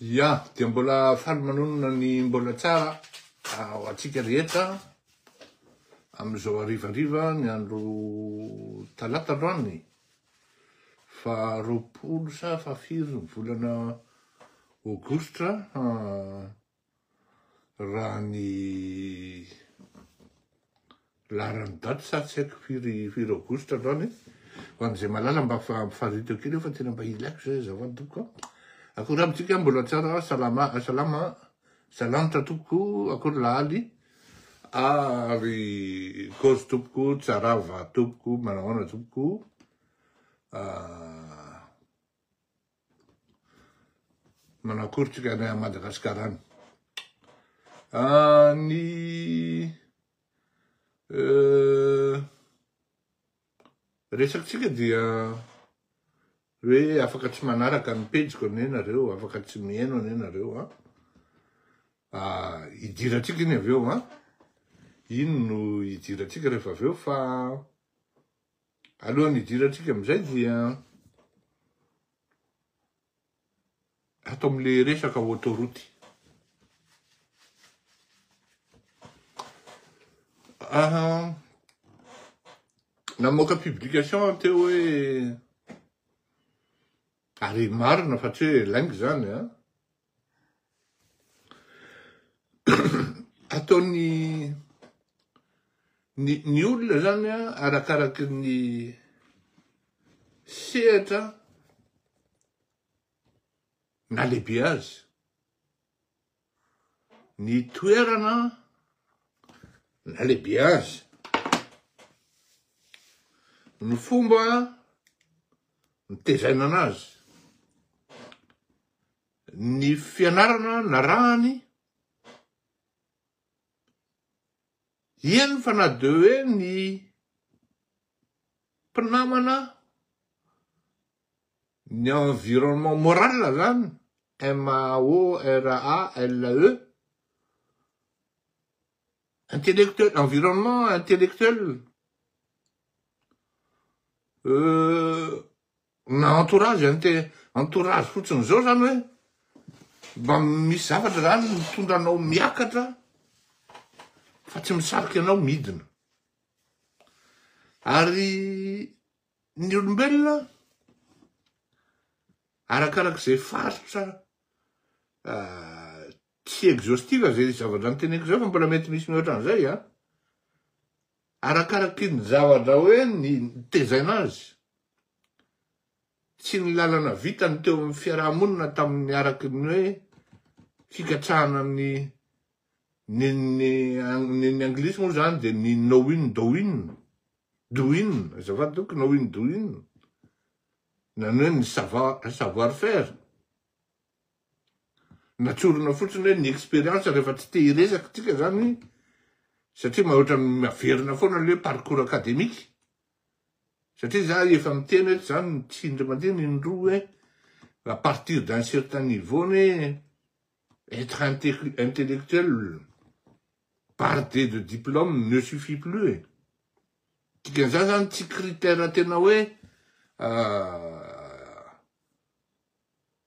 Ya, dia mbola faly manonona ny mbola tsara ho antsika rehetra amin'izao harivariva ny andro talata androany fa 20 sa fa firy ny volana aogositra Raha ny laharan'ny daty sa tsy haiko firy firy aogositra androany. Ho an'izay mahalala mba ampifarito eo kely eo fa tena mba ilaiko zay azafady tompoko a. Akory aby tsika mbola tsara salama salama salanitra tompoko akory lahaly ary kozy tompoko tsarava tompoko manahoana tompoko. Manao akory tsika any Madagascar any. Ah, ny euh, resakitsika dia hoe afaka tsy manaraka ny pejiko anie nareo, afaka tsy mihaino anie nareo an. Ah, idirantsika iny avy eo an. Iny no idirantsika rehefa avy eo fa Alohan'ny hidirantsika amin'izay dia ato amin'le resaka autoroute. Ah, namoaka publication aho teo hoe ary marina fa tsy hoe lainga izany an. Ataon'ny ny ny olona zany a arakaraky ny sehatra na lehibe azy, ny toerana na lehibe azy, ny fomba nitezaina anazy, ny fianarana narahany, eny fa na de hoe ny mpinamana, ny environnement moral zany, M-A-O-R-A-L-E, intellectuel, environnement intellectuel, euh, Na entourage inte entourage fotsiny zao zany hoe mba misy zavatra zany mitondra anao miakatra fa tsy misarika anao midina. Ary ny olombelona arakarak'izay faritra tsy exhaustive zay zavatra noteneniko zay fa mbola mety misy mihoatra an'izay an. Arakaraky ny zavatra hoe ny nitezaina azy, tsy ny lalana vitany teo amin'ny fiaraha-monina tamin'ny araky ny hoe fikatsahana ny ny ny ny ny anglisy moa zany dia ny knowing doing doing azafady tompoko knowing doing na ny hoe ny savoir savoir faire Na tsorina fotsiny hoe ny expérience rehefa tsy te hiresaka tsika zany satria mba ohatran'ny miverina foana le hoe parcours académique satria za efa miteny eto zany tsy indray mandeha ny indroa hoe à partir d'un certain niveau ny être intellectuel bardé de diplôme ne suffit plus e. Dikan'izany zany tsy critère tena hoe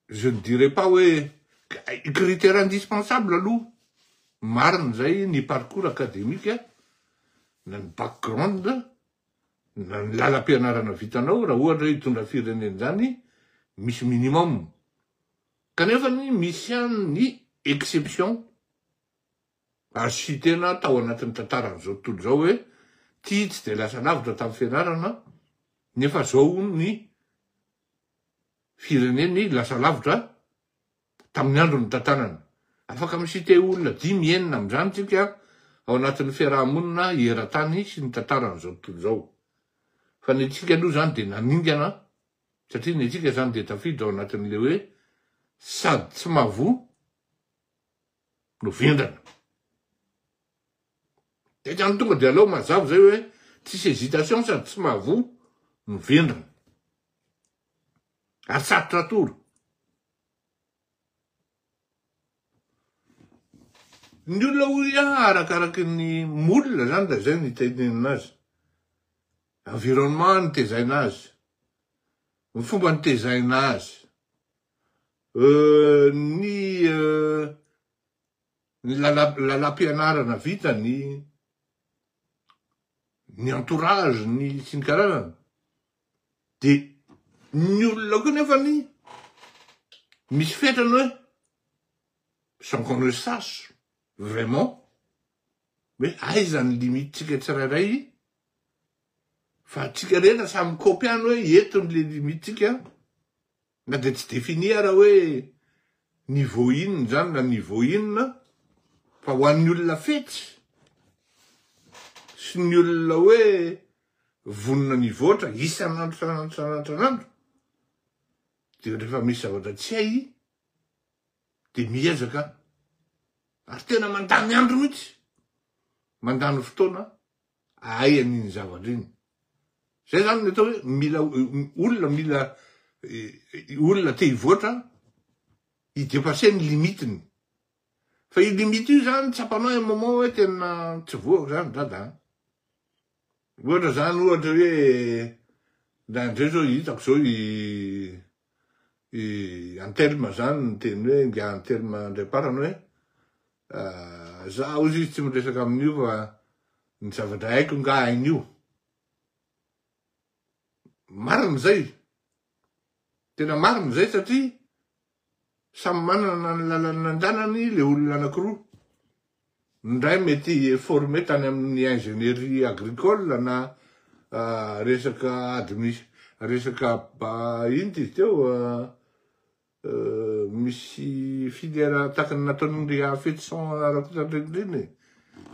Je ne dirais pas hoe critère indispensable aloha, marina izay ny parcours académique na ny background na ny lalam-pianarana vitanao raha ohatra hoe hitondra firenena izany misy minimum kanefa misy ihany ny exception azo citer-na tao anatin'ny tantaran'izao tontolo izao hoe ty tsy dia lasa lavitra tamin'ny fianarana nefa zao hono ny fireneny lasa lavitra tamin'ny andro nitantanany. Afaka mi-citer olona dimy, enina amin'izany tsika ao anatin'ny fiaraha-monina eran-tany sy ny tantaran'izao tontolo izao. Fa ny antsika aloha izany dia naningana satria ny antsika izany dia tafiditra ao anatin'ilay hoe sady tsy mahavoa no vendrana. Dia izany tonga dia aleo mazava izay hoe tsisy hésitation sady tsy mahavoa no vendrana. Ary sarotra atoro. Ny olona hoy aho arakaraky ny moule zany da zay no itenenana azy. Environnement nitezaina azy. Ny fomba nitezaina azy. Euh, ny Ny lalam-pianarana vita, ny ny entourage, ny sy ny karazany. De ny olona koa nefany misy fetrany hoe sans qu'on le sache vraiment hoe aiza ny limite-tsika tsirairay fa atsika rehetra samy mikopy ihany hoe eto ny le limite-tsika na de tsy défini ara hoe niveau inona zany na niveau inona fa ho an'ny olona fetsy sy ny olona hoe vonona nivoatra isan'andro isan'andro isan'andro isan'andro de rehefa misy zavatra tsy hay de miezaka ary tena mandany andro mihitsy mandany fotoana ahay an'iny zavatra iny. Zay zany ny atao hoe mila olona mila olona te hivoatra hi-depasser ny limite-ny. Fa io limite io zany tsapanao un moment hoe tena tsy voako zany dada an. Ohatra zany ohatra hoe indraindray zao hitako zao i i Antelme zany niteny hoe ingahy Antelme Andriamparany hoe Za ozy izy tsy miresaka amin'io fa ny zavatra haiko nga hain'io. Marina zay. Tena marina zay satria samy manana ny lalana nandanany le olona anakiroa. Ny ray mety formé tany amin'ny ingénierie agricole na resaka admi resaka ino ty izy teo Misy filière tahaka ny nataon'i Rafetison Rakotondrindrina e!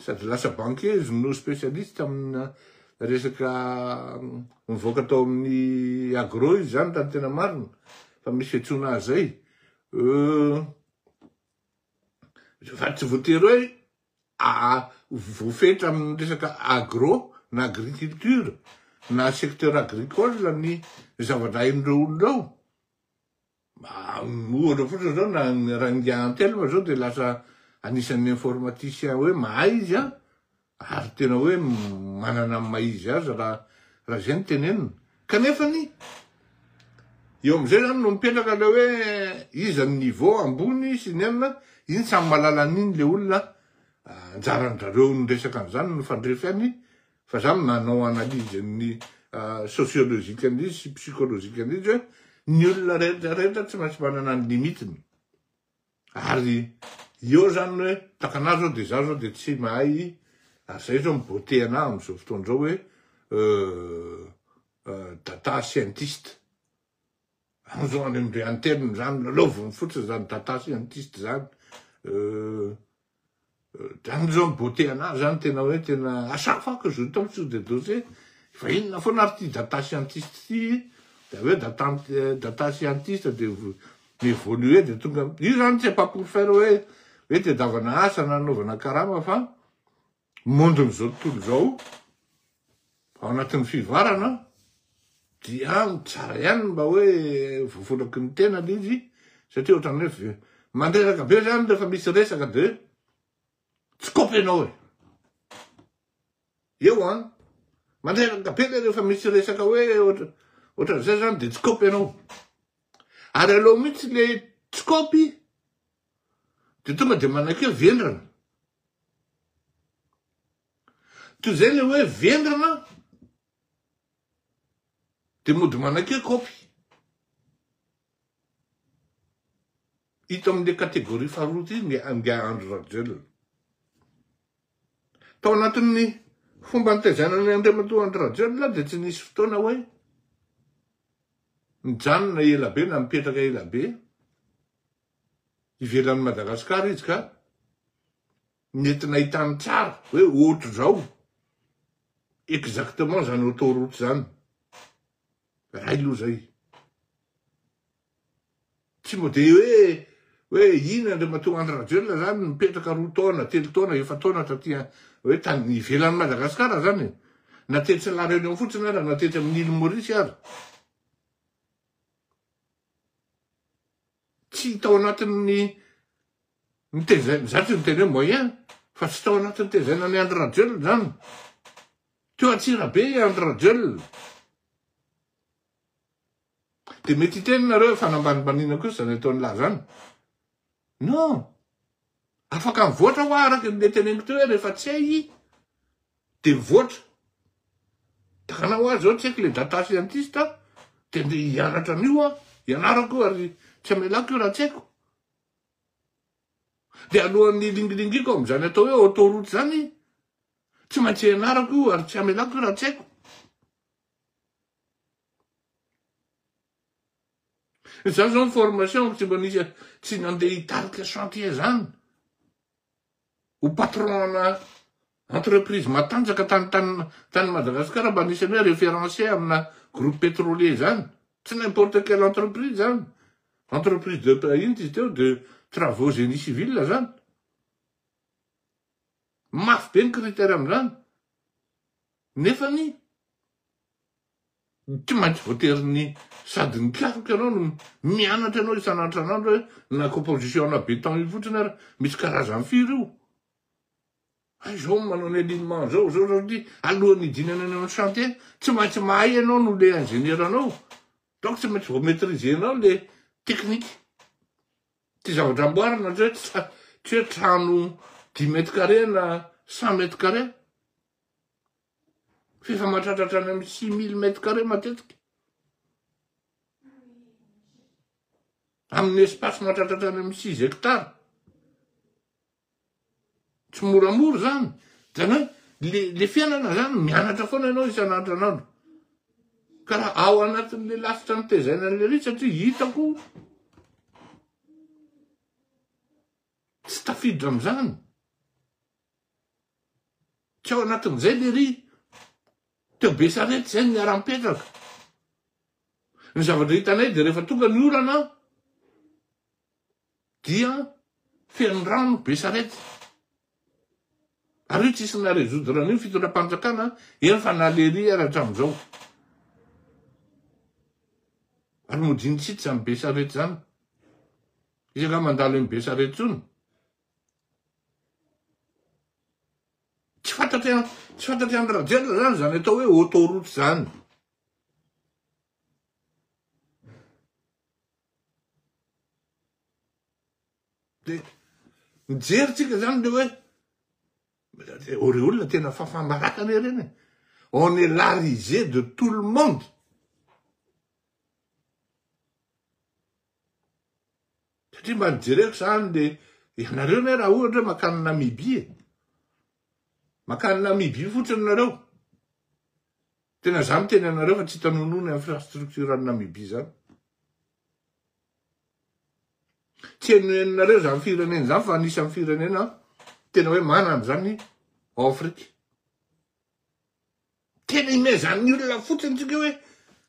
Sady lasa banquier izy no spécialiste amina resaka mivoaka tao amin'ny agro izy zany raha ny tena marina fa misy fiantsoana azy zay. Fa tsy voatery hoe voafetra amin'ny resaka agro na agriculture na secteur agricole ny zavatra hain'ireo olona ireo. Ohatra fotsiny zao na raha ingahy Antelme zao de lasa anisan'ny informaticien hoe mahay izy an, ary tena hoe manana ny maha izy azy raha raha zay no tenenina. Kanefany eo amizay zany no mipetraka le hoe iza ny niveau ambony sy ny anona, iny samy mahalala an'iny le olona, anjaran-drareo ny resaka an'izany no mifandrefy any Fa za manao analyse ny sociologique an'izy sy psychologique an'izy hoe ny olona rehetra rehetra tsy maintsy manana ny limite-ny. Ary eo zany hoe tahaka anah zao de za zao de tsy mahay ary zay zao mi-beauté anah amizao fotoana zao hoe data scientist. Any zao any amindry antenne zany lalaoviny fotsiny zany data scientist zany. Zany zao ny beauté anazy zany tena hoe tena à chaque fois que je tombe sur des dossiers fa inona foana ary ty data scientiste ty de avy eo data data scientiste de mi-évoluer de tonga io zany c'est pas pour faire hoe hoe tedavana asa na anaovana karama fa mondon'izao tontolo izao ao anatin'ny fivoarana dia tsara ihany mba hoe voafolaky ny tena le izy satria ohatran'ny hoe mandreraka be zany rehefa misy resaka de tsy kopy ianao e eo an mandreraka be le rehefa misy resaka hoe ohatran'izay zany de tsy kopy ianao ary aloha mihitsy le tsy kopy de tonga de manaiky hoe vendrana Toy izay le hoe vendrana de mody manaiky hoe kaopy. Ito amin'le catégorie faharoa ity ny angaha Andry Rajoelina. Tao anatin'ny fomba nitaizana an'i Andriamatoa Andry Rajoelina dia tsy nisy fotoana hoe nijanona ela be na nipetraka ela be ivelan'i Madagasikara izy ka Mety nahitany tsara hoe ohatr'izao exactement zany autoroute zany. Ray aloha zay. Tsy mbo de hoe hoe iny Andriamatoa Andry Rajoelina zany nipetraka roa taona, telo taona, efa-taona taty hoe tany ivelan'i Madagasikara zany e. Na tetsy La Réunion fotsiny ara, na tetsy amin'ny île Maurice ara. Tsy tao anatin'ny Nitezaina, za tsy niteny hoe moyen, fa tsy tao anatin'ny tezaina an'i Andry Rajoelina zany. Teo Antsirabe i Andry Rajoelina. De mety hiteny nareo hoe fanambanimbaniana kosa zany ataon'lah zany. Non! Afaka mivoatra hoa araka ny le teneniko teo hoe rehefa tsy hay de mivoatra. Takanao hoa zao tsy haiko le data scientist de ndeha hianatra an'io aho, hianarako io ary tsy amelako io raha tsy haiko. De alohan'ny hilingilingiako amin'izany atao hoe autoroute zany, tsy maintsy hianarako io ary tsy amelako io raha tsy haiko. Za zao ny formation tsy mba nisy tsy nandeha hitarika chantier zany. Ho patron ana entreprise matanjaka tany tany tany Madagascar mba nisy hoe référencé amina groupe pétrolier zany. Tsy n'importe quelle entreprise zany. Entreprise de ino izy teo de travaux génie civil zany. Mafy be ny critère amizany. Nefany Tsy maintsy voatery ny sady nikaroka ianao no mianatra ianao isan'andro isan'andro hoe na composition ana béton io fotsiny ary misy karazany firy io. Hay zao manao ny alignement zao zao zao ty alohan'ny hidinana any amin'ny chantier tsy maintsy mahay ianao no le ingénieur anao. Donc tsy maintsy vao maîtriser-nao le technique. Ty zavatra amboarina tsy hoe tsy hoe trano dix mètres carrés na cent mètres carrés. Fa efa mahatratra hatrany amin'ny 6000 mètres carrés matetika. Amin'ny espace mahatratra hatrany amin'ny 6 hectares. Tsy moramora zany. Zany hoe le, le fiainana zany mianatra foana ianao isan'andro an'andro. Ka raha ao anatin'le lasitra nitezaina an'le ry satria hitako tsy tafiditra amin'izany. Tsy ao anatin'izay lery. Teo Besarety izay no niara-nipetraka. Ny zavatra hitanay dia rehefa tonga ny orana dia feno rano Besarety. Ary io tsisy na résoudre an'io fitondram-panjakana eny fa na lery ary hatramin'izao. Ary mody tsy hita izany Besarety izany. Izy angaha mandalo eny Besarety intsony? Tsy fantatry tsy fantatry Andry Rajoelina zany zany atao hoe autoroute zany. De mijery tsika zany le hoe ore olona tena fafambaraka anie reny e. On est la risée de tout le monde. Satria mba nijereko zany le ianareo ne raha ohatra hoe makany Namibie e. Makany Namibie fotsiny nareo. Tena za miteny anareo fa tsy hita nonoa ny infrastructure any Namibie zany. Tsy henohenonareo zany firenena zany fa anisan'ny firenena tena hoe manana zany ao Afrika. Tena imezan'ny olona fotsiny tsika hoe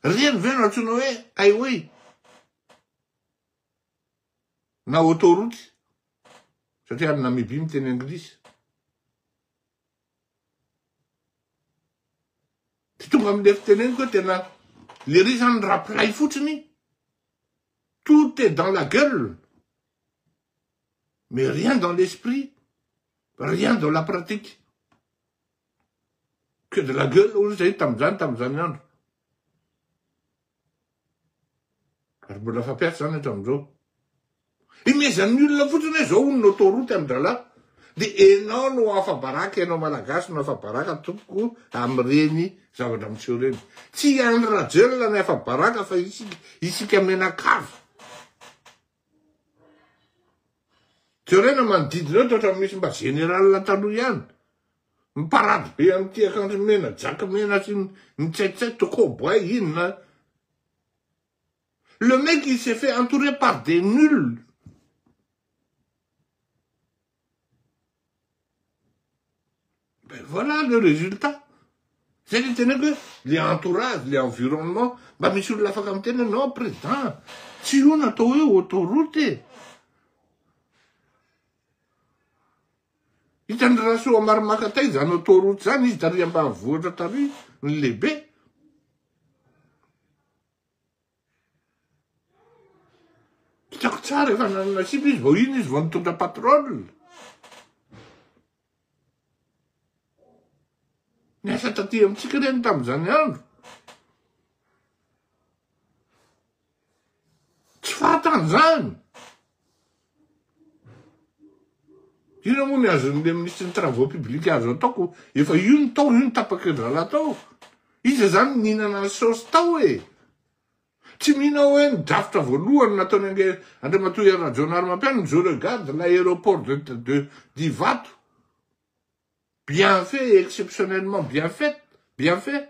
reny ve no antsoina hoe highway na autoroute satria any Namibie miteny anglisy. Tsy tonga amin'ilay fiteneniko hoe tena lery zany rapilay fotsiny tout est dans la gueule mais rien dans l'esprit, rien dans la pratique. Que de la gueule hoy zay tamin'izany tamin'izany andro. Ary mbola fampiasa zany hatramin'izao. Imezan'ny olona fotsiny hoe zao hono ny autoroute amin-drahalahy. Dia enao no afa-baraka, enao malagasy no afa-baraka tompoko amin'ireny zavatra miseho ireny. Tsy i Andry Rajoelina no afa-baraka fa isika, isika mianakavy. Jerena manodidina eo toa misy mba général taloha ihany. Miparady be amin'ity akanjo mena, jaky mena sy ny tsaitsaito cowboy inona. Le mec il s'est fait entourer par des nuls. Ben voilà le résultat. Zay le teneko hoe le entourage, le environnement, mba misy olona afaka miteny hoe non président, tsy io no atao hoe autoroute e. Hitan'i Rasoa Maromakatay izany autoroute izany, izy tary ambanivohitra tary ny lehibe. Hitako tsara efa nanana sipa izy vao iny izy vao nitondra patrol. Niasa taty amintsika ireny tamin'izany andro. Tsy fantany izany. Inona moa ny azon'le minisitry ny travaux publics azo ataoko? Efa io ny tao, io ny tapak'endralahy tao. Iza zany nihinana ny saosy tao e? Tsy mino aho hoe ny drafitra voalohany nataon'i Ange Andriamatoa Hery Rajaonarimampianina, je regarde l'aéroport de de d'Ivato, bien fait, exceptionnellement bien fait, bien fait,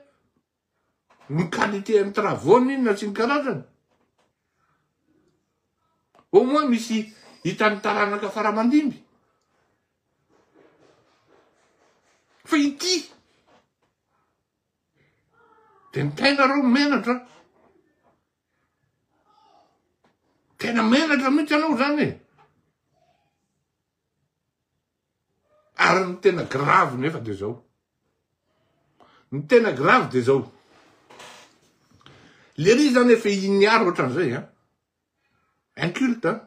ny qualité an'ny travaux-ny inona sy ny karazany. Au moins misy hitan'ny taranaka faramandimby. Fa ity Dia ny tena reo menatra. Tena menatra mihitsy ianao zany e. Ary ny tena grave nefa dia zao. Ny tena grave dia zao. Lery zany efa ignare ohatran'izay an. Inculte an.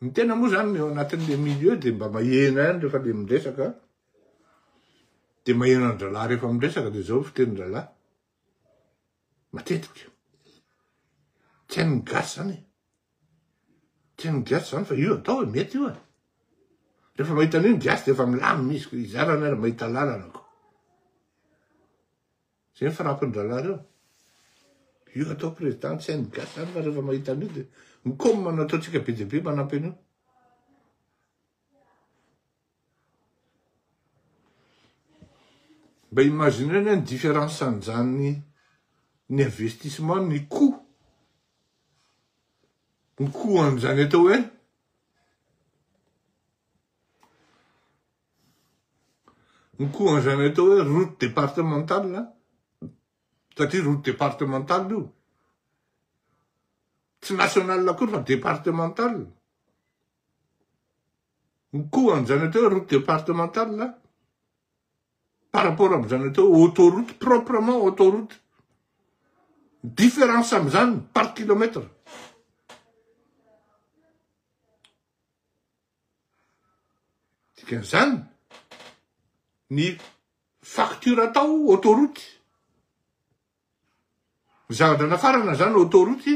Ny tena moa zany eo anatin'le milieu de mba maheno ihany rehefa le miresaka, de maheno an-dralahy rehefa miresaka de zao fitenin-dralahy matetika, tsy hain'ny gasy zany e, tsy hain'ny gasy zany fa io atao e, mety io e, rehefa mahita an'io ny gasy de efa milamina izy, izany ary mahita lalana ko. Zay ny frappe-ndralahy reo. Io atao président tsy hain'ny gasy zany fa rehefa mahita an'io de ny com no ataontsika be dia be manampy an'io. Mba imaginez anie ny différence an'izany ny investissement ny coût ny coût an'izany atao hoe Ny coût an'izany atao hoe route départementale, satria route départementale io, tsy nationale akory fa départementale. Ny coût an'izany atao hoe route départementale par rapport amin'izany atao hoe autoroute, proprement autoroute. Différence amin'izany par kilomètre. Dikan'izany, ny facture atao autoroute, ny zavatra nafarana zany autoroute,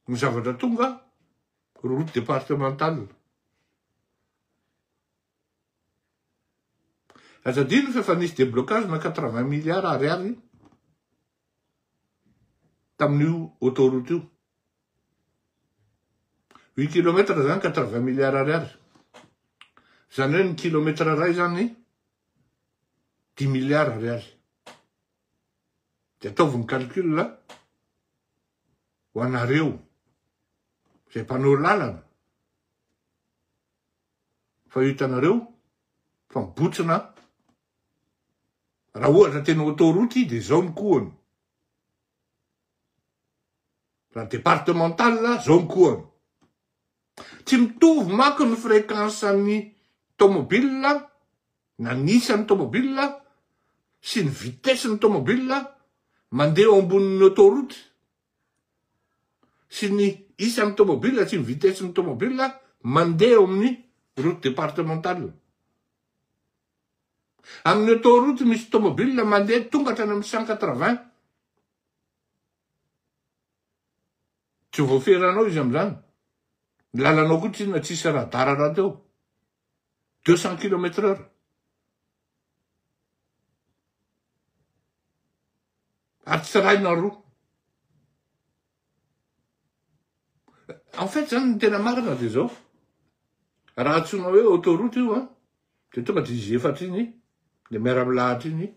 ny zavatra tonga route départementale. Aza adino fa efa nisy déblocage na 80 milliards ariary tamin'io autoroute io. Huit kilomètre zany 80 milliards ariary. Zany hoe ny kilomètre iray zany dix milliards ariary. De ataovy ny calcul ho anareo zay mpanao lalana fa hitanareo fa mibotsina raha ohatra tena autoroute de zao ny kohany. Raha départemental zao ny kohany. Tsy mitovy manko ny fréquence ny tomobile na ny isan'ny tomobile sy ny vitesse ny tomobile mandeha eo ambonin'ny autoroute sy ny isan'ny tomobile sy ny vitesse ny tomobile mandeha eo amin'ny route départementale. Amin'ny autoroute misy tomobile mandeha tonga hatrany amin'ny 180. Tsy voaferanao izy amin'izany. Ny lalanao koa tsinona tsisy radar rahateo. 200 kilomètre heure. Ary tsy ray na roa. En fait zany ny tena marina dia zao. Raha antsoina hoe autoroute io an, dia tonga dia izy efatra iny, le miara-milahatra iny,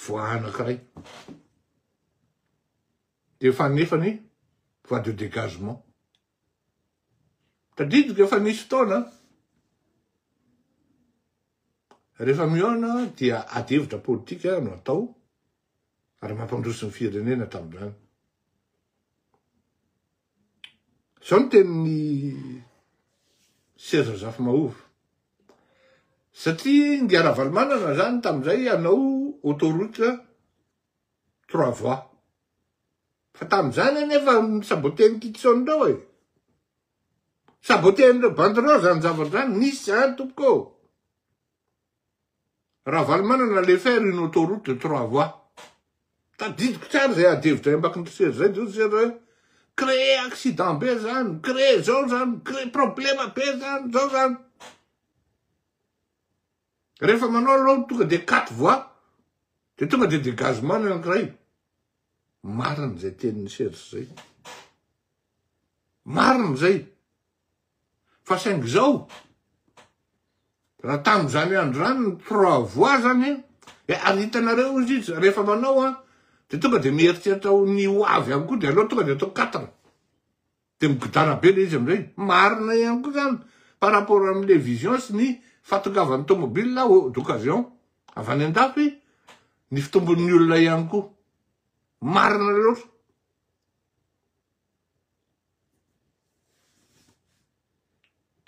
voie anankiray. Dia efa nefany voie de dégagement. Tadidiko efa nisy fotoana, rehefa mihaona dia ady hevitra politika no atao, ary mampandroso ny firenena tamin'izany. Izao ny tenin'i Serge Zafimahova. Satria Ingahy Ravalomanana zany tamin'izay hanao autoroute trois voies. Fa tamin'izany anefa saboten'i Kitson ireo e. Saboten'ireo bandy ireo zany zavatra zany, nisy zany tompoko ô. Ravalomanana allait faire une autoroute de trois voies. Tadidiko tsara izay ady hevitra ambakin'i Serge izay, dia hoy Serge hoe, Créer accident be zany, créer zao zany, créer problema be zany, zao zany. Rehefa manao aloha tonga de quatre voies, de tonga de dégagement ny anankiray. Marina zay tenin'i Serge zay. Marina zay. Fa saingy zao, raha tamin'izany andro zany ny trois voies zany, e, ary hitanareo izy izy, rehefa manao an, de tonga de mieritreritra ho ny ho avy ihany koa, de aleo tonga de atao quatre. De migodana be le izy amizay. Marina ihany koa zany, par rapport amle vision sy ny fahatongavan'ny tomobile d'occasion avy any andafy, ny fitombon'ny olona ihany koa. Marina loatra.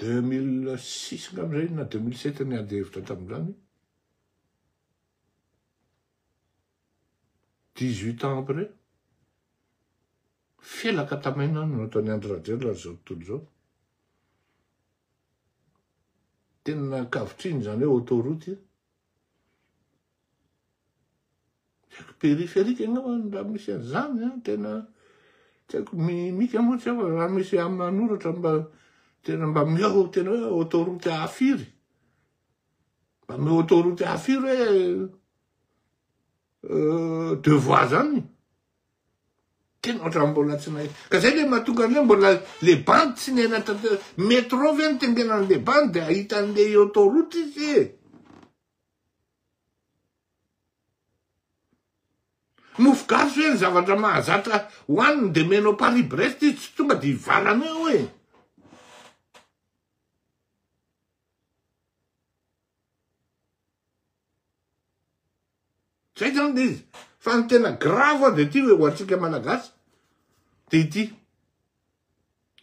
2006 angamba zay na 2007 ny ady hevitra tamin'izany. 18 ans après, felaka tamaina no nataon'i Andry Rajoelina ary zao tontolo izao. Tena kavitriny izany hoe autoroute. Tsy haiko périphérique angamba raha misy an'izany an, tena tsy haiko mimika moa tsy haiko raha misy manoratra mba tena mba miao tena hoe autoroute afiry, mba miao autoroute afiry hoe euh, deux voies zany. Tena ohatran'ny mbola tsy nahay. Ka zay le mahatonga an'le mbola le bandy tsy niaina tanteraka. Métro ve no tengenan'le bandy de ahita an'le autoroute izy e? Mofo gasy ve ny zavatra mahazatra hohaniny de menao Paris Brest izy tsy tonga de hivalana eo e. Zay zany le izy. Fa ny tena grave de ty hoe ho antsika malagasy de ity.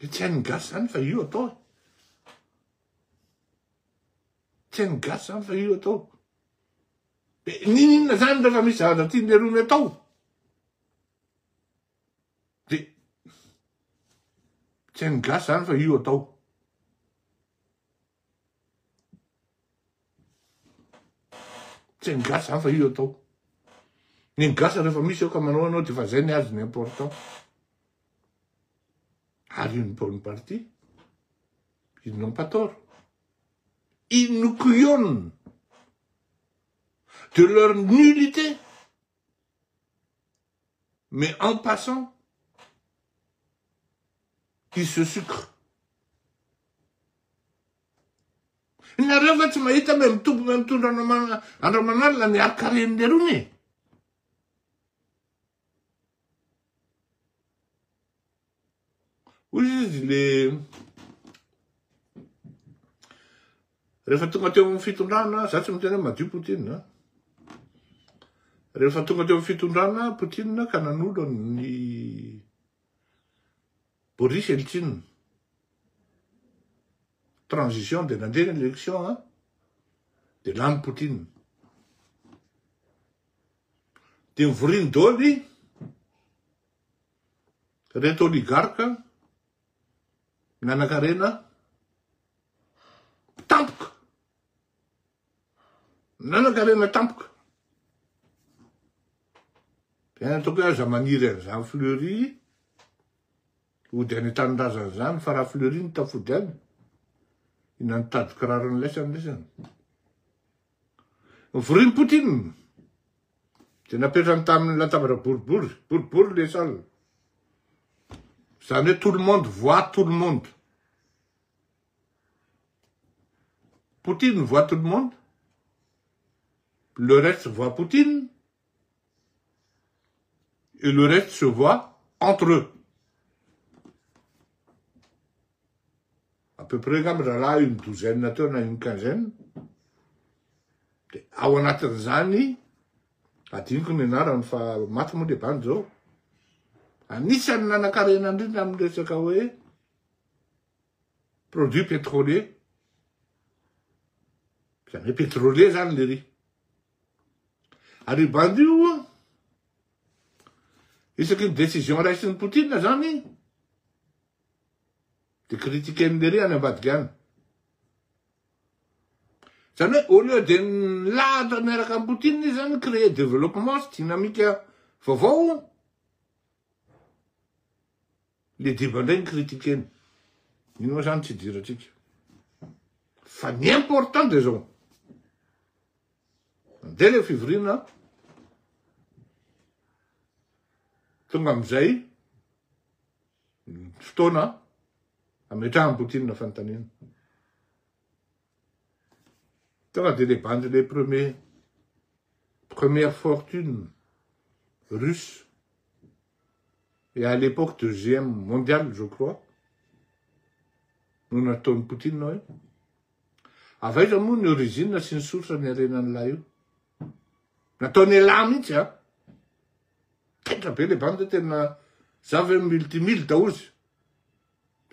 De tsy hain'ny gasy zany fa io atao e. Tsy hain'ny gasy zany fa io atao. De ninoninona zany rehefa misy zavatra tian'ny lerony atao. De tsy hain'ny gasy zany fa io atao. Tsy hain'ny gasy zany fa io atao. Ny gasy rehefa misy eo ka manao anao de fa zay ny azy ny important. Ary une bonne partie, ils n'ont pas tort. Ils nous couillonnent de leur nullité. Mais en passant, ils se sucrent. Nareo va tsy mahita me mitombo me mitondra andro aman'alina ny harikaren'ny lerony e? Hoy izy le rehefa tonga teo amin'ny fitondrana, za tsy miteny hoe madio Poutine a. Rehefa tonga teo amin'ny fitondrana Poutine ka nanolo ny Boris Eltsine. Transition de nandeha ny élection a, de lany Poutine. De nivoriny daholo Reto oligarque nanakarena tampoka, nanakarena tampoka. Dia ataoko hoe aza maniry an'izany Fleury hody any an-tanindrazana izany fa raha Fleury no tafody any, inona ny tady kirarony laisany laisany. Novorin'i Poutine dia napetrany tamin'ny latabatra boribory, boribory le salle. Izany hoe tout le monde voit tout le monde. Poutine voit tout le monde, le reste voit Poutine, et le reste se voit entre eux. À peu près angamba rahalahy une douzaine teo na une quinzaine. De ao anatin'izany, adinoko ny anarany fa maty moa le bandy zao. Anisan'ny nanankarena indrindra amin'ny resaka hoe produit pétrolier. Izany hoe pétrolier zany le ry. Ary io bandy io, isaky ny décision raisin'i Poutine zany, de critiquer-ny lery any ambadika any. Zany hoe au lieu de milahatra miaraka amin'i Poutine izy zany créer développement sy dynamique vaovao. Le deba indray ny critiquer-ny. Iny moa zany tsy idirantsika. Fa ny important de zao. Nandeha le fivoriana, tonga amizay ny fotoana ametrahan'i Poutine fanontaniana. Tonga de le bandy le premier première fortune russe et à l'époque deuxième mondiale je crois no nataon'i Poutine hoe avy aiza moa ny origine sy ny source ny harenan'ilay io. Nataony elah mihitsy a. Taitra be le bandy tena za ve multimille daozy.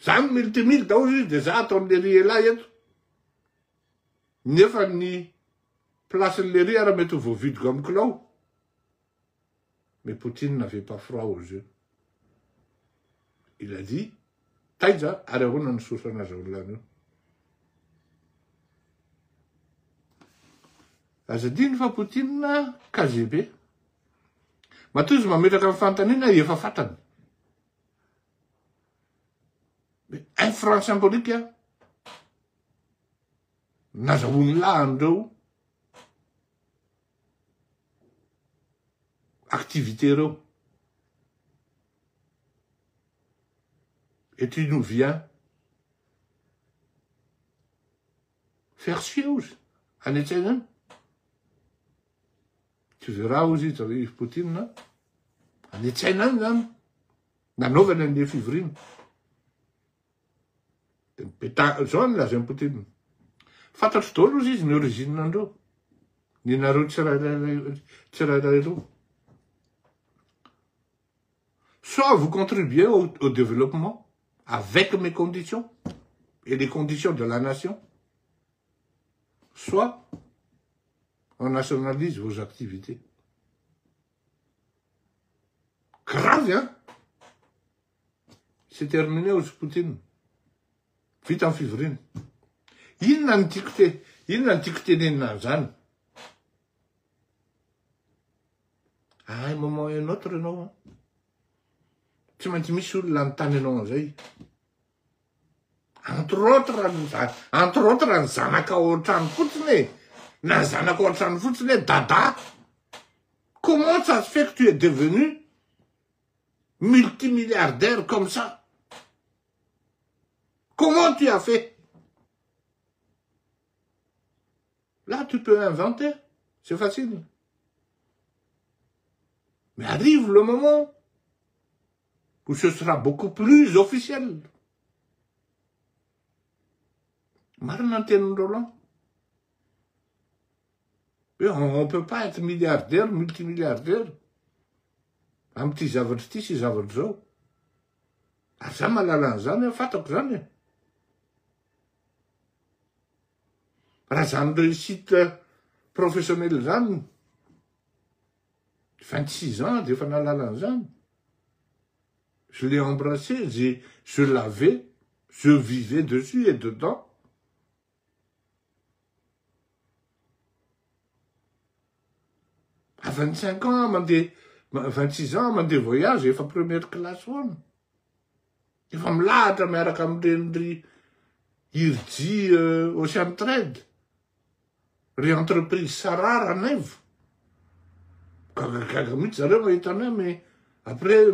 Za multimille daozy izy de za ataon'i lery elah eto. Nefa ny place-n'i lery ara mety ho voavidiko amin'ny kilao. Mais Poutine n'avait pas froid aux yeux. Il a dit, taiza ary ahoana ny source nazahoan'lah an'io. Aza adino fa Poutine KGB. Matoa izy mametraka ny fanontaniana efa fantany. Un franc symbolique nazahoan'lah an'ireo activité ireo. Et tu nous viens faire chier ozy any an-tsaina any. Tu verras ozy izy ry Poutine any an-tsaina any zany nanaovany an'le fivoriana. De mipetaha, zao no lazain'i Poutine. Fantatro daholo ozy izy ny origine andreo. Ny nareo tsirairay tsirairay ireo. Soit vous contribuez au, au développement avec mes conditions et les conditions de la nation, soit on nationalise vos activités. Grave, hein? C'est terminé ozy Poutine. Vita ny fivoriana. Inona ny tiako te, inona ny tiako tenenina an'izany? À un moment et un autre ianao an, tsy maintsy misy olona anontany anao an'izay. Entre autres ny entre autres ny zanaka ao an-trano fotsiny e, na ny zanaka ao an-trano fotsiny hoe dada, comment ça se fait que tu es devenu multimilliardaire comme ça? Comment tu as fait? Là, tu peux inventer, c'est facile. Mais arrive le moment où ce sera beaucoup plus officiel. Marina ny tenin'i Roland. Hoe on peut pas être milliardaire, multimilliardaire amin'ity zavatra ity sy zavatra izao. Ary za mahalala an'izany aho, fantako izany e. Raha zany réussite professionnelle zany, 26 ans de efa nahalala an'izany. Je l'ai embrassé, je l'avais, je vivais dessus et dedans. À 25 ans mandeha, 26 ans mandeha voyage efa première classe foana. Efa milahatra miaraka amin'ireny ry Irji euh, Ocean Trade, ry entreprise Sarah Ranaivo. Gagagaga mihitsy zareo mahita anay mais après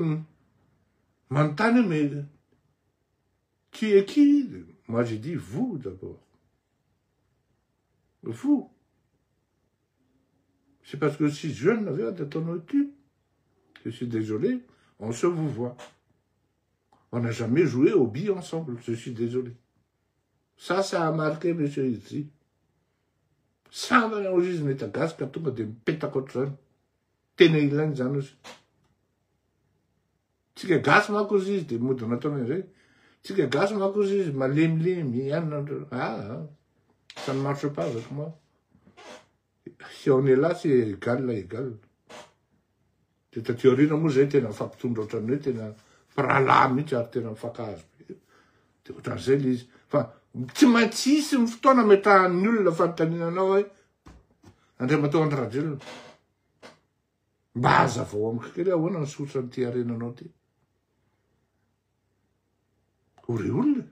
manontany hoe mais qui est qui? Moi j'ai dit vous d'abord. Vous. C'est parce que si jeune avy eo de ataonao tu. Je suis désolé, on se vous voit. On n'a jamais joué au billes ensemble, je suis désolé. Ça, ça a marqué monsieur Izy. Sambany aho izy nahita gasy ka tonga de mipetaka ohatr'izany. Tena ilainy zany ozy. Tsika gasy manko ozy izy de mody nataony an'izay. Tsika gasy manko ozy izy malemilemy ihany. Ah, ça ne marche pas avec moi. Si on est là, c'est égal à égal. De taty aoriana moa zay tena mifampitondra ohatran'ny hoe tena mpirahalahy mihitsy ary tena mifankahazo be. De ohatran'izay le izy. Fa tsy maintsy hisy ny fotoana ametrahan'ny olona fanontaniana anao hoe Andriamatoa Andry Rajoelina, mba hazavao amiko kely ahoana ny source an'ity harenanao ity. O ry olona!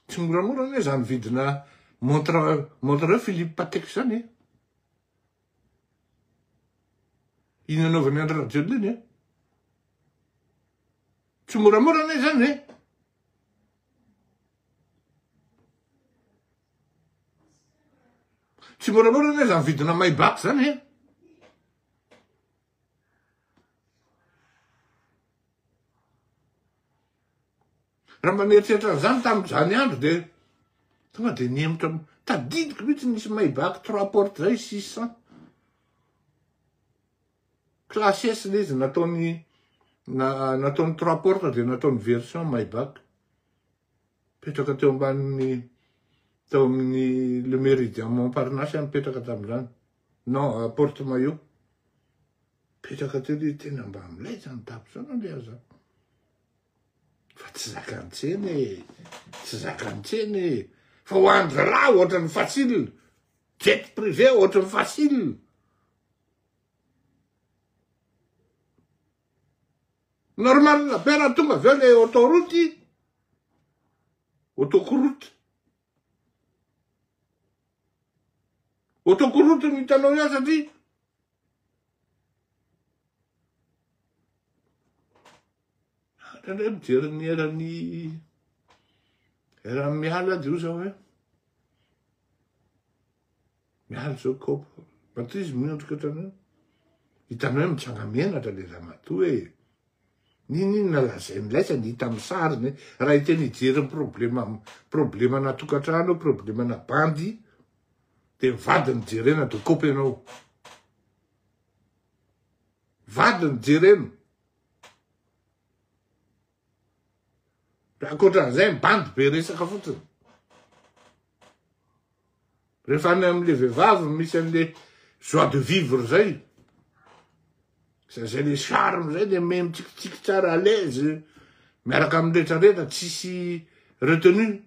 Tsy moramora anie zany vidina montre montre Philippe Patek zany e. Iny anaovan'i Andry Rajoelina iny e. Tsy moramora anie zany e. Tsy moramora anie zany vidina Maybach zany e. Raha mba nieritreritra an'izany tamin'izany andro dia tonga dia nihemotra, tadidiko mihitsy nisy Maybach trois portes zay 600. Classe S le izy nataony na, nataony trois portes dia nataony version Maybach. Mipetraka teo ambanin'ny teo amin'ny le Méridien Montparnasse aho mipetraka tamin'izany. Non, Porte Maillot. Mipetraka teo le tena mba milay zany dabo zany aleha zany. Fa tsy zakan'ny tsena e, tsy zakan'ny tsena e. Fa ho an-dry zalahy ohatran'ny facile, jet privé ohatran'ny facile. Normal be raha tonga avy eo le autoroute, autocroute. Autocroute no hitanao eo satria Indraindray mijery ny eran'ny eran'ny miala dia io zao hoe miala zao kopy. Matoa izy miondrika ohatran'ny hoe hitanao hoe mitsanga-menatra le ramatoa e. N'inon'inona lazainy laisany hita amin'ny sariny e. Raha hiteny hijery ny problema problemana tokantrano, problemana bandy dia ny vadiny jerena dia kopy ianao. Vadiny jerena. Ankoatran'izay ny bandy be resaka fotsiny. Rehefa any amin'le vehivavy misy an'le joie de vivre zay, zay zay le charme zay le me mitsikitsiky tsara à l'aise miaraka amin'ny retraretra tsisy retenue.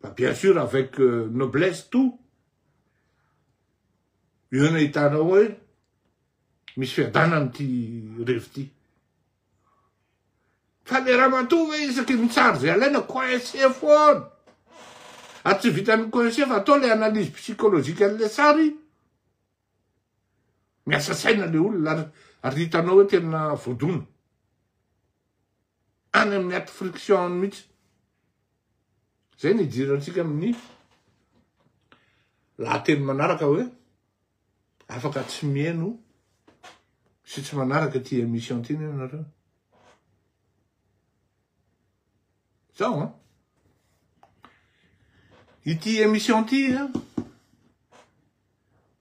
Fa bien sûr avec euh, noblesse tout. Eo no ahitanao hoe misy fiadanana ity revy ity. Fa le ramatoa ve isaky ny tsary zay alaina coincé foana. Ary tsy vitan'ny coincé fa atao le analyse psychologique an'le sary. Miasa saina le olona ary ary hitanao hoe tena voadona. Any amin'ny aty friction any mihitsy. Zay ny idirantsika amin'ny lahateny manaraka hoe afaka tsy mihaino sy tsy manaraka ity émission ity anie nareo. Zao an. Ity émission ity an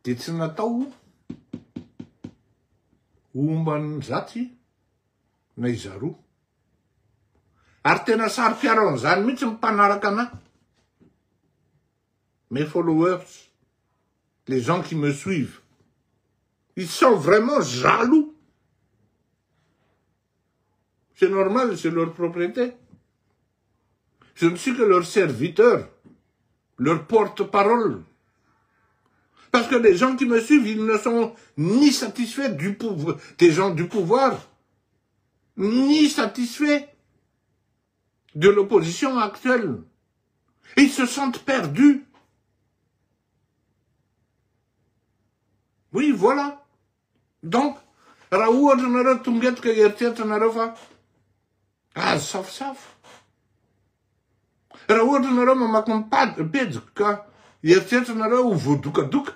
dia tsy natao homban'ny zatsy na izaroa. Ary tena saro-piaro an'izany mihitsy ny mpanaraka anah. Mes followers, les gens qui me suivent, ils sont vraiment jaloux. C'est normal, c'est leur propriété. Je ne suis que leur serviteur, leur porte-parole. Parce que les gens qui me suivent, ils ne sont ni satisfaits du pouvoir, des gens du pouvoir, ni satisfaits de l'opposition actuelle. Ils se sentent perdus. Oui, voilà. Donc, raha ohatra nareo tonga eto ka hieritreritra nareo fa azo safosafo. Raha ohatra nareo mamaky ny pejiko ka hieritreritra nareo ho voadokadoka,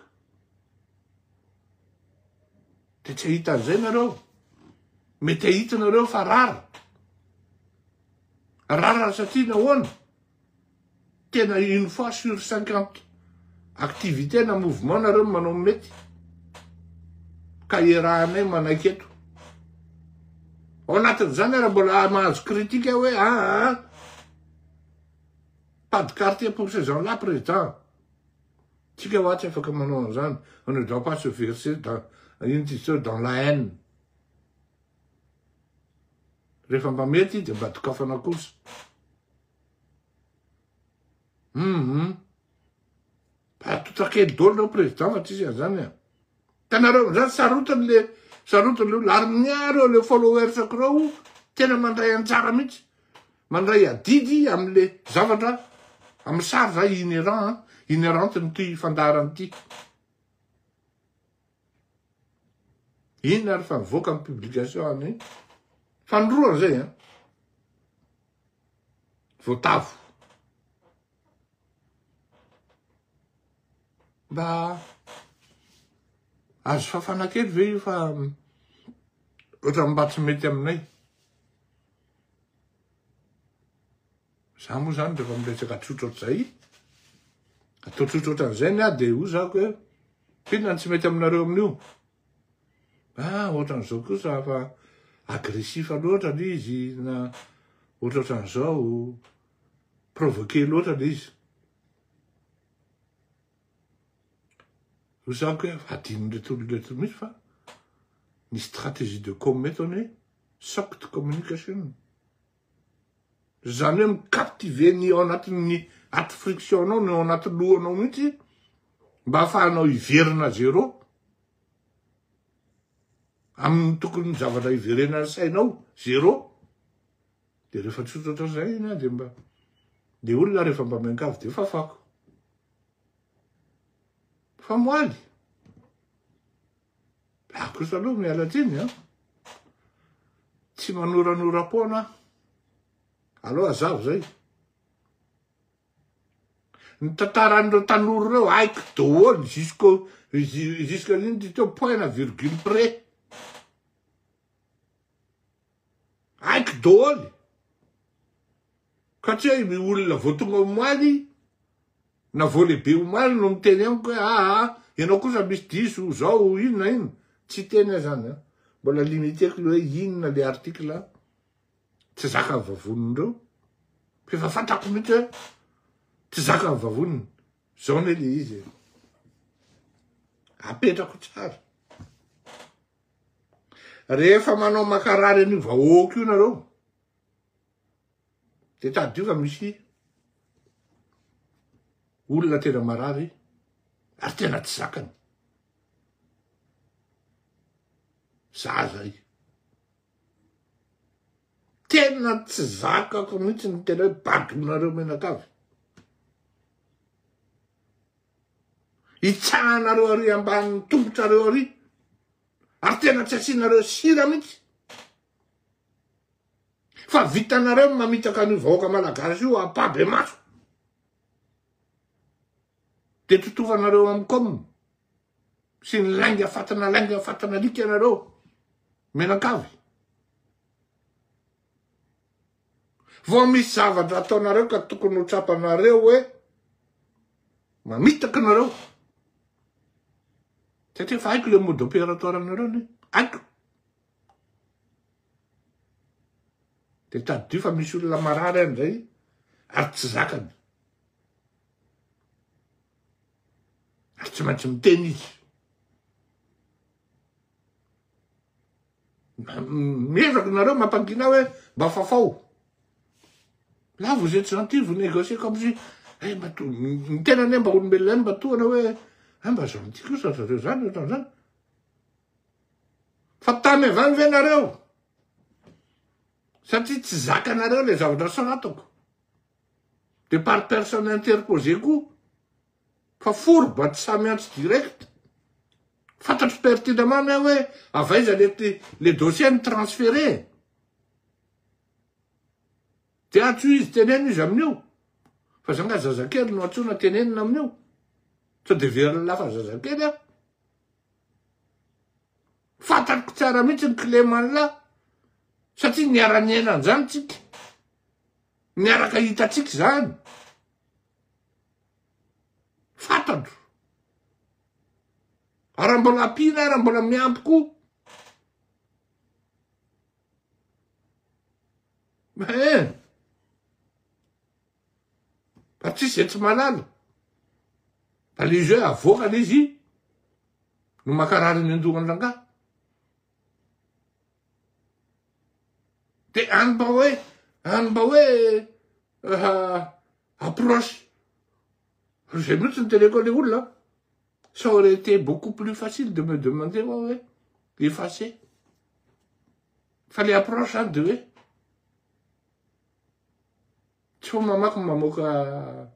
dia tsy hahita an'izay nareo. Mety hahita nareo fa rara. Rara satria nahoana? Tena une fois sur 50 activité na mouvement nareo manao mety. Ka iarahanay manaiky eto. Ao anatin'izany ara mbola mahazo critique hoe ah, ah, ah. Pas de quartier pour ces gens-là, président. Tsika hoa tsy afaka manao an'izany. On ne doit pas se verser dans, ino ty dans la haine. Rehefa mba mety dia mba dokafana kosa. Hum. Tontakely daholo reo président fa tsisy an'izany a. Hitanareo amizany sarotiny le sarotiny le olona ary ny ahy reo le followers-ko reo. Tena mandray anjara mihitsy, mandray adidy amin'le zavatra, amin'ny sary zay inhérent, inhérente n'ity fandaharana ity. Inona ary fa mivoaka ny publication any fanoroana zay an. Voatavo. Mba azo fafana kely ve io fa ohatran'ny mba tsy mety aminay. Za moa zany rehefa miresaka tsotra ohatr'izay, atao tsotra ohatran'izay ny ahy dia hoy zako hoe inona no tsy mety aminareo amin'io? Ah, ohatran'izao kosa fa agressif loatra le izy na ohatrohatran'izao, provoquer loatra le izy. Hoy zako hoe adinon'ireto olona ireto mihitsy fa ny stratégie de com eto anie soft communication. Izany hoe mi-captiver ny ao anatin'ny aty friction-nao, ny ao anaty lohanao mihitsy mba ahafahanao hiverina zéro amin'ny tokony zavatra hiverenan'ny sainao zéro. De rehefa tsotra ohatran'izay iny de mba le olona rehefa mba miangavy de fafako. Fa moaly. Za kosa aloha miala tsiny an. Tsy manoranora-poana aho. Aleo hazava zay. Ny tantaran'ireo tanora ireo haiko daholo jusqu'au jusqu'à ino ty teo point na virgule près. Haiko daholo. Ka tsy hoe ny olona vao tonga omaly na vao lehibe omaly no miteny amiko hoe aa ianao kosa misy diso zao inona inona. Tsy hiteny aho zany an. Mbola limiteko le hoe inona le article tsy zakan'ny vavonin'ireo. Fa efa fantako mihitsy hoe tsy zakan'ny vavoniny. Zao anie le izy e. Apetrako tsara. Rehefa manao makarary an'io vahoaka io nareo, de tadidio fa misy olona tena marary ary tena tsy zakany. Za zay. Tena tsy zakako mihitsy ny tena hoe badonareo menakavy. Hitsahanareo ary ambanin'ny tongotrareo ary. Ary tena tsy asianareo sira mihitsy. Fa vitanareo ny mamitaka an'io vahoaka malagasy io ampabemaso. De totovanareo amin'ny com sy ny lainga fatina lainga fatina alika ianareo menankavy. Vao misy zavatra ataonareo ka tokony ho tsapanareo hoe mamitaka nareo. Satria efa haiko le mode opératoire anareo ne. Haiko. De tadidio fa misy olona marary any zay ary tsy zakany. Ary tsy maintsy miteny izy. Miezaka nareo mampangina hoe mba fafao. Là vous êtes gentil, vous négociez comme si eh mba to ny tena anie mba olombelona ihany mba tohana hoe ah mba gentil kosa zareo zany ohatran'izany. Fa tany avy any ve nareo? Satria tsy zakanareo le zavatra soratako. De par personne interposée koa. Fa fourbe tsy samy miantso direct. Fantatro pertinemment anie hoe avy aiza le le dossier no transféré. De antsoy izy teneno izy amin'io. Fa za nga zazakely no antsoina tenenina amin'io. Sao de very lafa zazakely aho. Fantatro tsara mihitsy ny kileman'lah. Satria niara-niaina an'izany tsika. Niaraka hitantsika izany. Fantatro. Ary raha mbola ampiana aho, raha mbola miampy koa. Eh. Fa tsisy izay tsy mahalala. Fa le izy hoe avoaka le izy no makarary ny andohan'ny rangahy. De any mba hoe, any mba hoe approche. Zay mihitsy ny teneko le olona. Ça aurait été beaucoup plus facile de me demander hoe effacer. Fa le approche zany de hoe. fomba manko mamoaka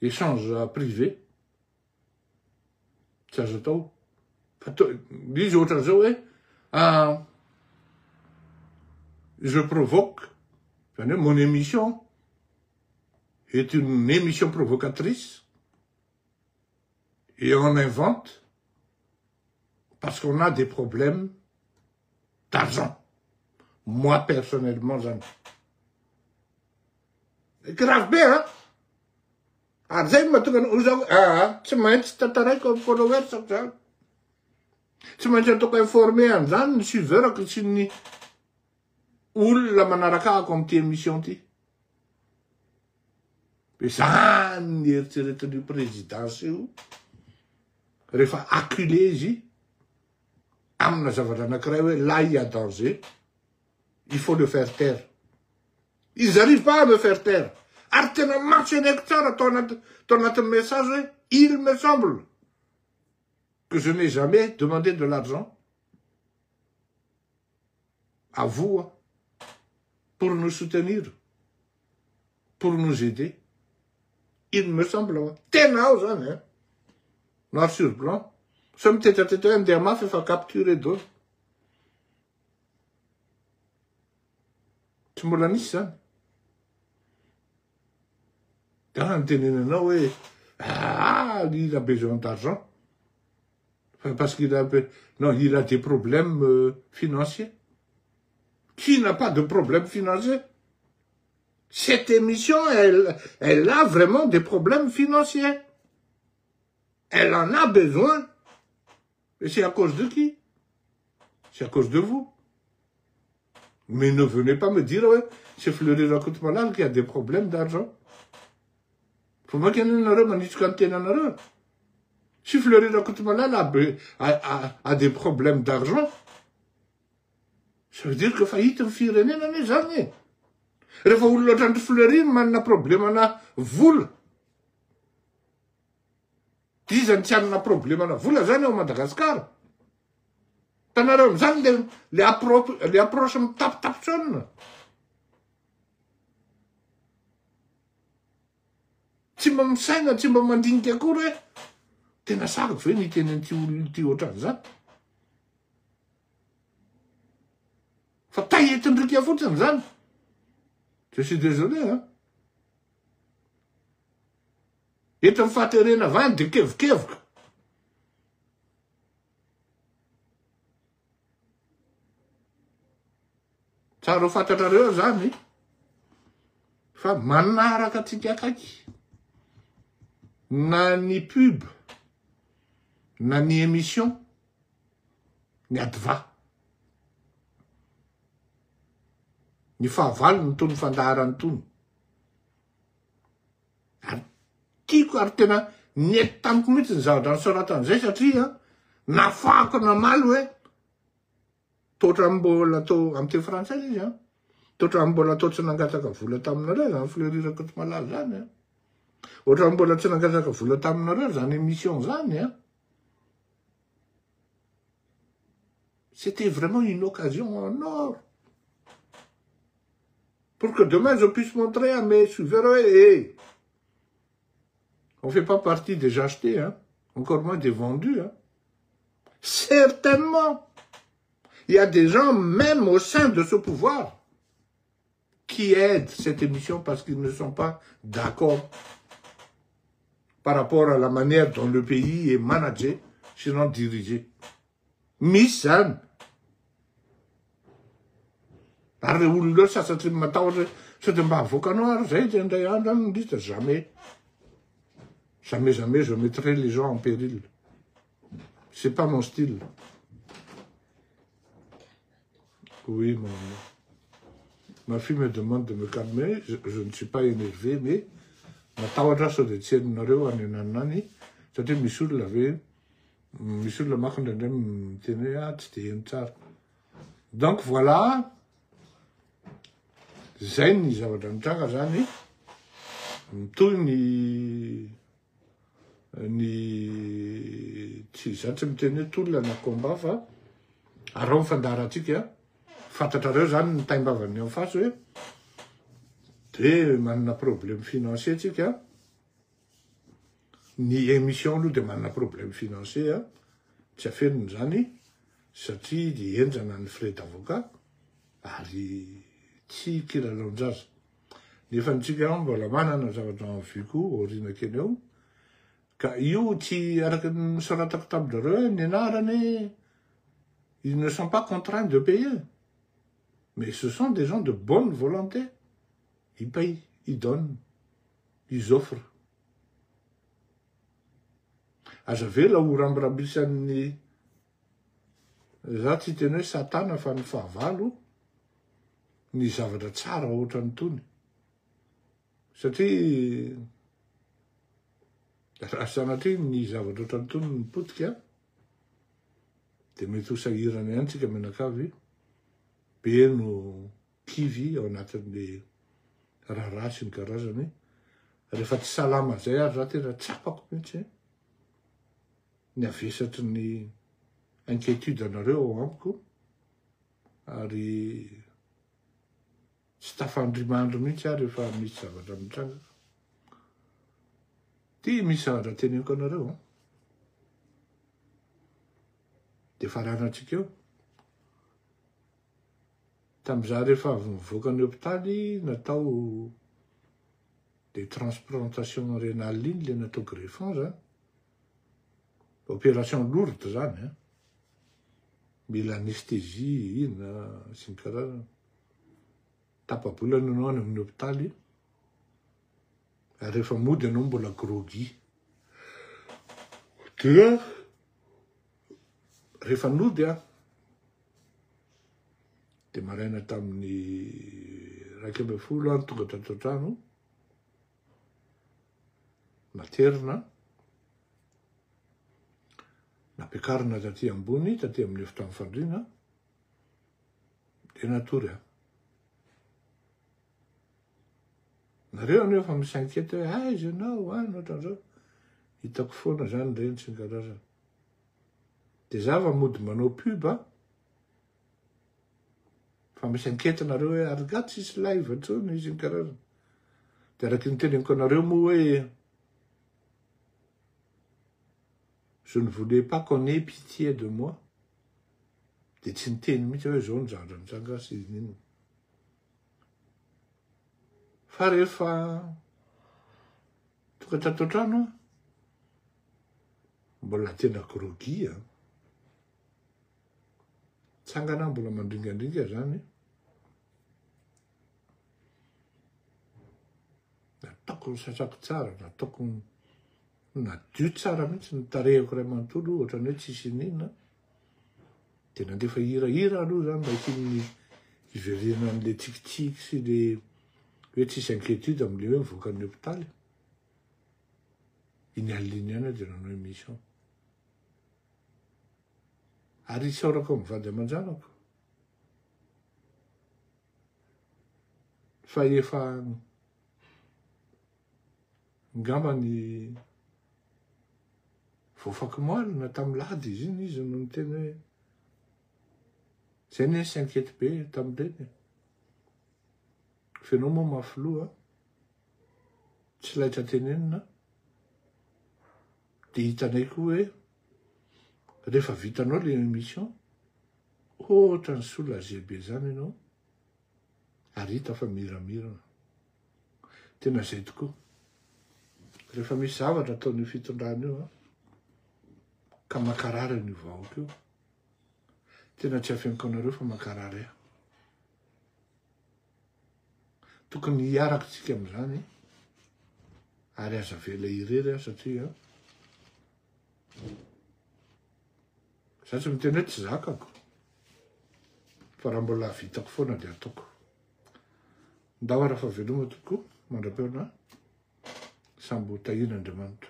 échange privé. Tsy azo atao. Fa to, izy ohatran'izao hoe ah, je provoque, zany hoe mon émission est une émission provocatrice et on invente parce qu'on a des problèmes d'argent. Moi personnellement zany. Grave be hein. Ary zay no mahatonga anao zao aa tsy maintsy tantaraiko amin'ny followers ako zany. Tsy maintsy ataoko informer an'izany ny suiveur-ko sy ny olona manaraka ahako amin'ity émission ity. Dia zany ny eritreretin'io présidence io rehefa acculé izy amina zavatra anankiray hoe là il y a danger, il faut le faire taire. Ils arrivent pas à me faire taire. Ary tena mentionner-ko tsara tao anaty tao anatin'ny message hoe il me semble que je n'ai jamais demandé de l'argent à vous pour nous soutenir, pour nous aider. Il me semble hoa. Tena ao zany hein. Noir sur blanc. Sao mitetateta hoe andeha mafy efa capturé daholo. Tsy mbola nisy zany. Da nitenenanao hoe ah, il a besoin d'argent. Parce qu'il a, non, il a des problèmes euh, financiers. Qui n'a pas de problème financier Cette émission, elle, elle a vraiment des problèmes financiers. Elle en a besoin. Et c'est à cause de qui C'est à cause de vous. Mais ne venez pas me dire, ouais, c'est Fleury Rakotomalala qui a des problèmes d'argent. Vao mainka anie nareo manitsoka ny tenanareo. Si Fleury Rakotomalala a, a, a, a des problèmes d'argent, ça veut dire que fa hita ny firenena anie zany e. Rehefa olona ohatran'ny Fleury manana problemana vola, iza ny tsy hanana problemana vola zany ao Madagasikara? Hitanareo amizany le le appro le approche mitapitapitsona. Tsy mba misaina, tsy mba mandinika akory hoe tena sahako ve ny hiteny an'ity olona ity ohatran'izany. Fa tay entin-drika fotsiny zany. Je suis désolé hein. Eto amin'ny fahaterena avy any de kevokevoka. Tsara ho fantatrareo zany fa manaraka antsika akaiky na ny pub na ny émission ny adva ny fahavalony tony fandaharany tony Ary tiako ary tena nety tamiko mihitsy ny zavatra nosoratany izay satria nafahako namaly hoe totra mbola to amin'ny teny frantsay izy an totra mbola to tsy nangataka vola taminareo zany Fleury Rakotomalala zany an ohatran'ny mbola tsy nangataka vola taminareo zany émission zany an c'était vraiment une occasion en or Pour que demain je puisse montrer à mes suiveurs hoe eh, on fait pas partie des achetés hein, encore moins des vendus hein. Certainement, il y a des gens même au sein de ce pouvoir qui aident cette émission parce qu'ils ne sont pas d'accord par rapport à la manière dont le pays est managé, sinon dirigé. Misy zany. Ary le olona eo sasatry ny matahotra hoe sao de mba avoakanao ary zay de indray andro any ny liste. Jamais. Jamais, jamais je mettrai les gens en péril. C'est pas mon style. Oui, mon Ma fille me demande de me calmer, je, je ne suis pas énervé, mais matahotra sao de tsy henonareo any ananona any satria misy olona ve Misy olona manko indraindray miteny hoe ah tsy de heno tsara. Donc voilà, zay ny zavatra mitranga zany, mitohy ny ny tsy za tsy miteny hoe tolona na combat fa arao ny fandaharantsika, fantatrareo zany ny taimbavan'ny en face hoe. De manana problème financier tsika, ny émission aloha de manana problème financier a, tsy afenina zany satria de henjana ny frais d'avocat ary tsy kilalaon-jaza. Nefa antsika mbola manana zavatra en vue koa aoriana kely ao, ka io tsy araky ny nosoratako tamin-drareo hoe ny anarany ils ne sont pas contraints de payer, mais ce sont des gens de bonne volonté, ils payent, ils donnent, ils offrent. Aza avela ho rambirambisan'ny, za tsy hiteny hoe satana fa ny fahavalo, ny zavatra tsara ohatran'itony. Satria raha sanatria ny zavatra ohatran'itony no potika, dia mety ho sahirana ihany tsika mianakavy, be no kivy ao anatin'le raharaha sy ny karazany. Rehefa tsy salama zay ary za tena tsapako mihitsy ny havesatry ny inquiétude anareo ao amiko ary tsy tafandrimandry mihitsy aho rehefa misy zavatra mitranga. Ty misy zavatra teneniko anareo an. Dia faranantsika eo. Tamin'izaho rehefa avy nivoaka ny hopitaly natao de transplantation rénale iny le natao greffon zany. Opération lourde zany an. Mila anesthésie inona sy ny karazany. Tapa-bolana ianao any amin'ny hopitaly ary rehefa mody ianao mbola groggy. Dia rehefa nody aho dia maraina tamin'ny 11 aho no tonga tato an-trano, naterina, nampiakarina taty ambony, taty amin'ny efitrano fandriana, dia natory aho. Nareo anie efa mi-s'inquiète hoe aiza ianao, any ohatran'izao. Hitako foana zany ireny sy ny karazany. Dia za va mody manao pub a, fa mi-s'inquiète nareo hoe ary nga tsisy live intsony sy ny karazany. Dia araky ny teneniko anareo moa hoe je ne voulais pas qu'on ait pitié de moi. Dia tsy niteny mihitsy hoe zao ny zavatra nitranga sy inona. Fa rehefa tonga tato an-trano aho, mbola tena groggy an. Tsangana aho mbola mandringandringa zany. Nataoko ny sasako tsara, nataoko nadio tsara mihitsy ny tarehiko iray manontolo, ohatran'ny hoe tsisy ininona. Dia nandefa hirahira aloha zany mba hisian'ny hiverenan'le tsikitsiky sy le hoe tsisy inquiétude amin'le hoe mivoaka ny hopitaly. Iny alina iny ihany aho dia nanao émission. Ary isaorako amin'ny vady aman-janako fa efa ngamba ny voafakomalina tamin'ny lahady izy iny izy no niteny hoe zay ne s'inquiète be tamin'ireny. F'enao moa mafy loha, tsy laitra tenenina, dia hitanay koa hoe rehefa vitanao le émission, ohatran'ny soulagé be zany ianao, ary hita fa miramirana. Tena zay tokoa. Rehefa misy zavatra ataon'io fitondrana io an, ka mankarary an'io vahoaka io, tena tsy afeniko anareo fa mankarary ahy. Tokony hiaraka tsika amin'izany ary aza avela irery aho satria za tsy miteny hoe tsy zakako fa raha mbola vitako foana dia ataoko. Ndao ara fa veloma tompoko mandra-peona samby ho tahian'Andriamanitra.